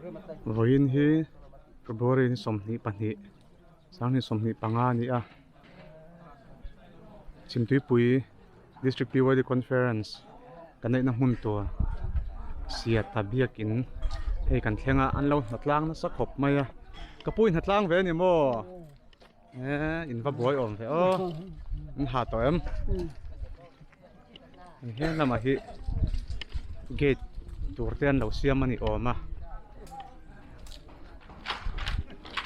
Vawiin hi February ni 22 sanghnih 25 a ni a Chhimtuipui District PYD Conference kan neihna hmun tur Siata biakin hei kan thleng a an lo hnatlang nasa khawp mai a ka pu in hnatlang ve a ni maw? Eh in va buai awm ve aw in ha tawh em he lamah hi gate tur te an lo siam a ni awm a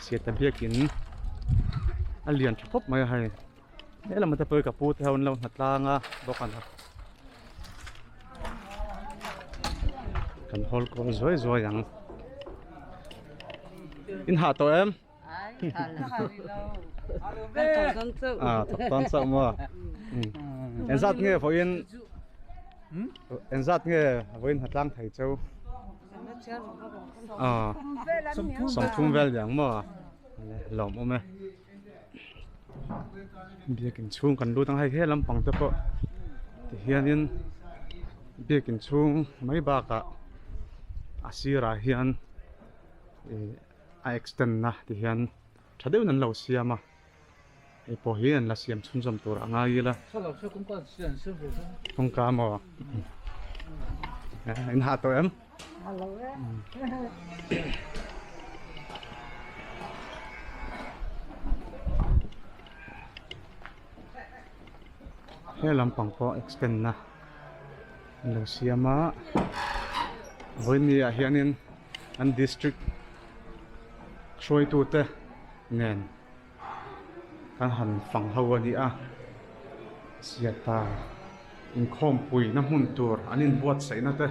siata biakin a lian tha khawp mai a hei he lamah te pawh hi ka pu te ho an lo hna tlang a bawk a kan hawl kual zuai zuai ang in ha tawh em. Thawk tan chauh maw? Engzat nge vawiin engzat nge vawiin hnatlang thei cheu? Sawmthum vel ni ang maw? Lawmawm e. Biakin chhung kan lut ang hei he lampang te pawh tihianin biakin chhung mai bakah a sirah hian ih. a extend na ti hian tha deuhin an lo siam a hei pawh hi an la siam chhunzawm tur a ngai ila kawngka maw in hah tawh em he lampang pawh extend na an lo siam a vawiin ah hianin. An district hruaitute nen kan han fang ho a ni a, siata inkhawmpuina hmun tur an inbuatsaihna te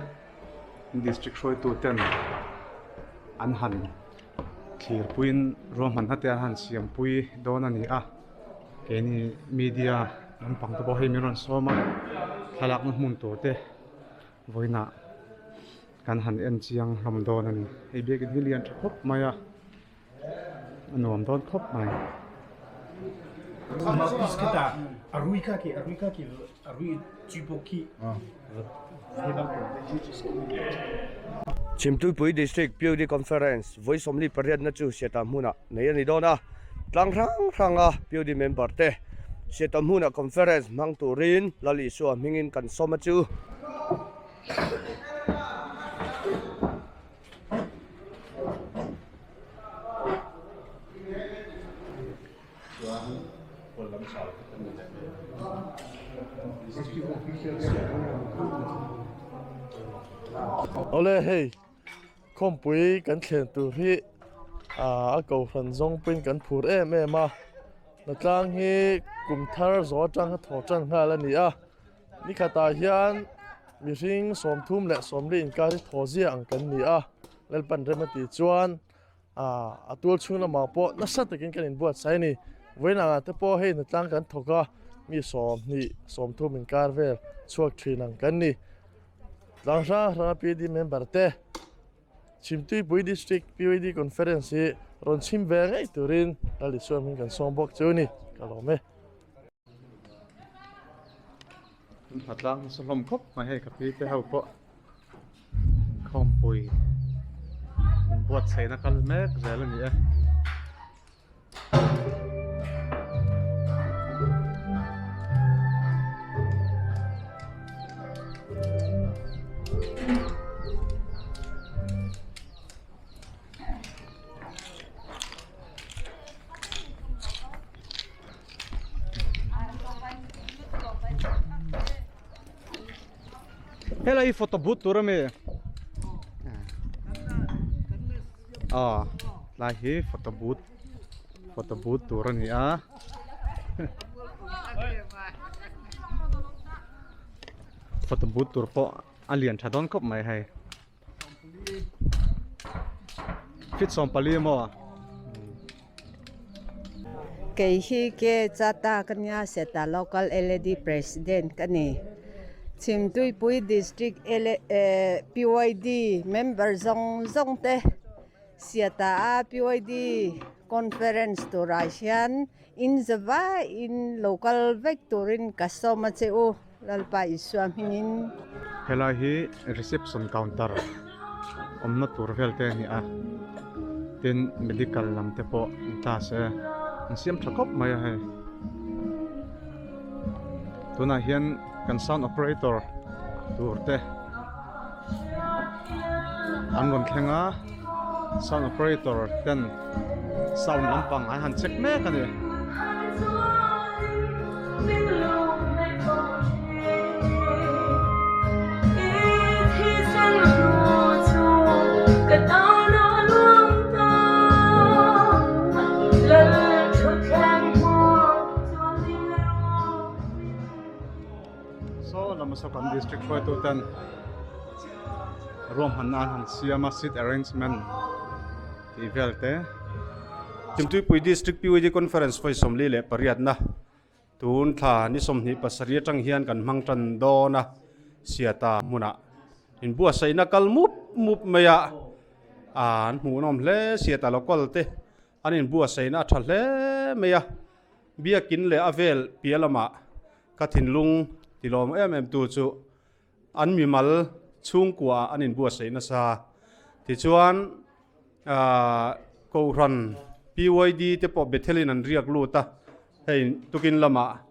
district hruaituten an han thlirpuiin ruahmanna te an han siampui dawn a ni a, keini media lampang te pawh hei min rawn sawm a, thlalakna hmun tur te vawiinah. Kan han en chiang hlawm dawn a ni. Hei biakin hi lian tha khawp mai a, a nuam dawn khawp mai. Chhimtuipui District PUD Conference vawi 48 na chu Siata hmunah nei a ni dawn a, tlang hrang hranga PUD member te Siata hmunah conference hmang turin Lal Isua hmingin kan sawm a chu. Awle hei khawmpui kan thlen tur hi a kohhran zawng pawhin kan phur em em a hnatlang hi kum thar zawh atang a thaw tan nghal a ni a. Ni khatah hian mihring 30 leh 40 inkar hi thaw zia ang kan ni a, Lalpan rem a tih chuan a tual chhung lamah pawh nasa takin kan inbuatsaih a ni. Vawiin angah te pawh hei hnatlang kan thawk a, mi 20, 30 inkar vel chhuak thin ang kan ni. Tlang hrang hranga PD member te Chhimtuipui District PYD Conference hi rawn chhim ve ngei turin Lal Isua hming kan sawm bawk chu a ni. Ka lawm e. Hnatlang nasa hlawm khawp mai hei ka pi te ho pawh khawmpui inbuatsaihna kal mek zel a ni e. Helai hi photo booth tur ami aw tlai hi photo booth photo booth tur a ni a photo booth tur pawh a lian tha dawn khawp mai hei. Fit 14 maw? Kei hi ke Chata ka nia Seta Local LAD President ka ni. Chhimtuipui District PYD member zawng zawng te Seta a PYD Conference turah hian in zavaiin local vek turin ka sawm a che u. Lalpa Isua hmingin. Helai hi reception counter awmna tur vel te a ni a tin medical lam te pawh ni ta se an siam tha khawp mai a hei tunah hian kan sound operator tur te an rawn thleng a sound operator ten sound lampang an han check mek a ni. Saw lama saw kan district hruaitu ten ruahmanna an han siam a seat arrangement tih vel te. Chhimtuipui District PYD Conference vawi 48 na tun thla ni 27 atang hian kan hmang tan dawn a Siata hmunah inbuatsaihna kal mup mup mai a an hmuhnawm hle Siata local te an inbuatsaihna a tha hle mai a Biakin leh a vel piah lamah ka thinlung tilawm em em tu chu an mimal chhungkua an inbuatsaih nasa. Tichuan Kohhran PYD te pawh Bethelin an riak lut a, hei tukin lamah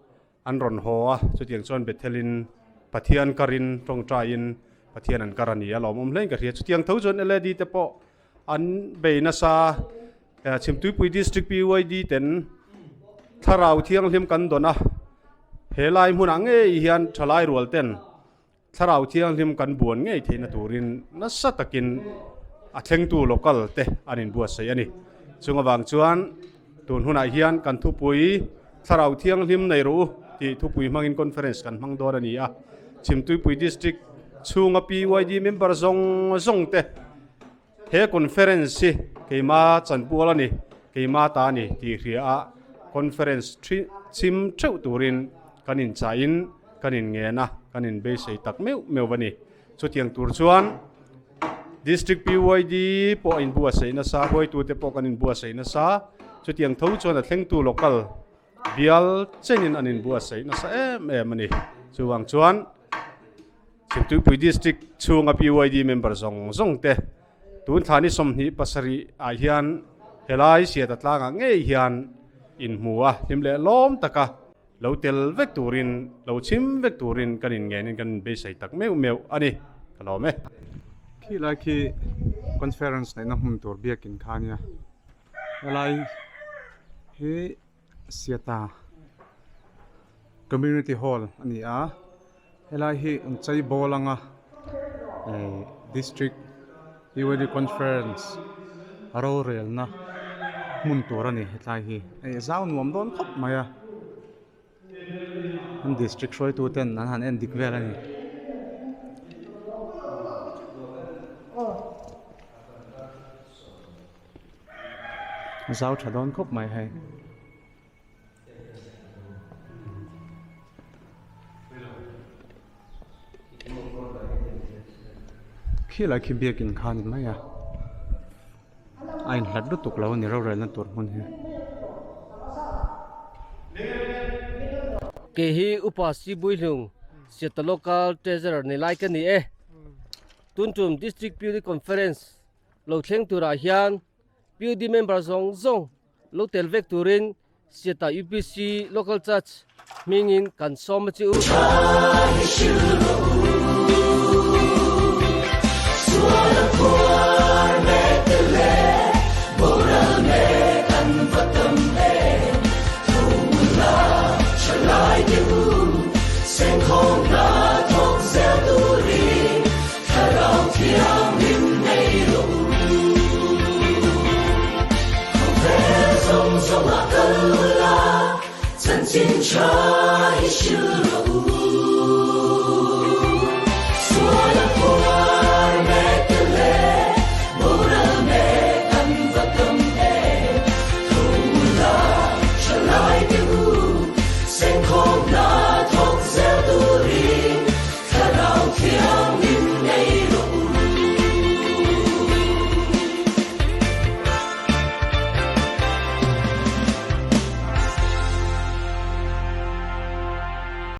an rawn haw a, chutiang chuan Bethelin Pathian karin tawngtaiin Pathian an kar a ni a lawmawm hlein ka hria. Chutiang tho chuan LAD te pawh an bei nasa. Chhimtuipui District PYD ten Thlarau Thianghlim kan dawn a, he lai hmunah ngei hian thalai rual ten Thlarau Thianghlim kan buan ngei theihna turin nasa takin a thlengtu local te an inbuatsaih a ni. Chung avang chuan tun hunah hian kan thupui Thlarau Thianghlim nei rawh u tih thupui hmangin conference kan hmang dawn a ni a. Chhimtuipui District chhunga PYD member zawng zawng te He conference hi keima chanpual a ni, keima ta a ni tih hria a conference chhim theuh turin kan inchaiin kan inngen a, kan inbeisei tak meuh meuh a ni. Chutiang tur chuan District PYD pawh a inbuatsaih nasa, huaitute pawh kan inbuatsaih nasa, chutiang tho chuan a thlengtu local bial chenin an inbuatsaih nasa em em a ni. Chuvang chuan. Chhimtuipui District chhunga PYD member zawng zawng te tun thla ni 27 ah hian helai Siata tlangah ngei hian inhmu a, hlim leh lawm taka lo tel vek turin, lo chhim vek turin kan inngenin kan inbeisei tak meuh meuh a ni, ka lawm e. Khi lai khi conference neihna hmun tur biakin kha a nia, helai hi Siata Community Hall a ni a. Helai hi an chei bawl anga eh district UAD conference a rorelna hmun tur a ni hetlai hi hei zau nuam dawn khawp mai a an district hruaitu ten an han en dik vel a ni. Zau tha dawn khawp mai hei. Khilai khi biakin kha a ni mai a a inhlat lutuk lo a ni rorelna tur hmun hi. Kei hi Upa Sibuihlung Siata Local Treasurer ni lai ka ni e. Tun tum District Purity Conference lo thleng turah hian PUD member zawng zawng Lo tel vek turin Siata UPC Local Church hmingin kan sawm a che u.